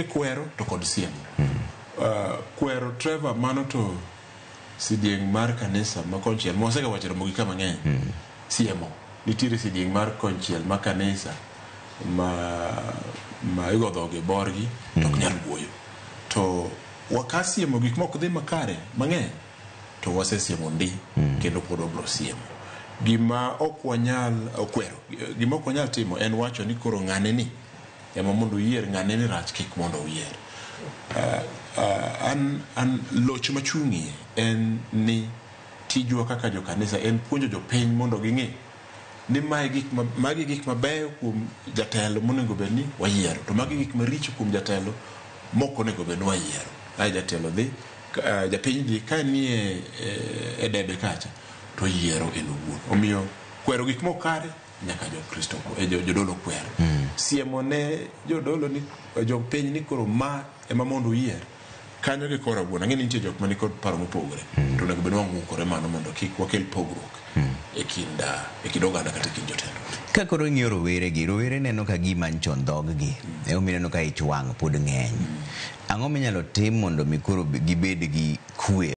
Kwero to kod siemo. Kwero Trevor mano to sidieng' mar kanisa ma konchiel mwasega wacho Ramogi ka mang'eny. Siemo. Nitiere sidieng' mar konchiel ma kanisa ma ma igo dhoge borgi to ok nyal wuoyo. To wakasiemo gik mok dhi makare mang'eny to wasesiemo ndi kendo pod wabro siemo. Gima ok wanyal kwero, gima ok wanyal timo en wacho ni koro ng'ane ni ema mondo uyier ng'ane ni rach kik mondo uyier. An loch machung'ie en ni tijwa kaka jokanisa en puonjo jopiny mondo ging'e ni mae gik ma, magi gik mabeyo kuom jatelo monego bed ni wayiero to magi gik maricho kuom jatelo mok onego bed ni wayiero. Ae jatelo dhi, japiny dhi ka nie e debe kacha to yiero en owuon. Omiyo kwero gik mok kare nyaka jokristo jodolo kwer. Siemo ne jodolo ni jopiny ni koro ma ema mondo uyier kanyo gi kora wuon ang'e ni nitie jok mani kod paro mopogore to onego bed ni wang'ukore mano mondo kik wakel pogruok e kind e kind oganda kata e kind jotelo. Ka koro ing'iyo rowere gi, rowere neno ka gima ncho ndhog-gi. Emomiyo ineno ka ich wang' pod ng'eny. Ang'o minyalo tim mondo mi koro gibed gi kwe?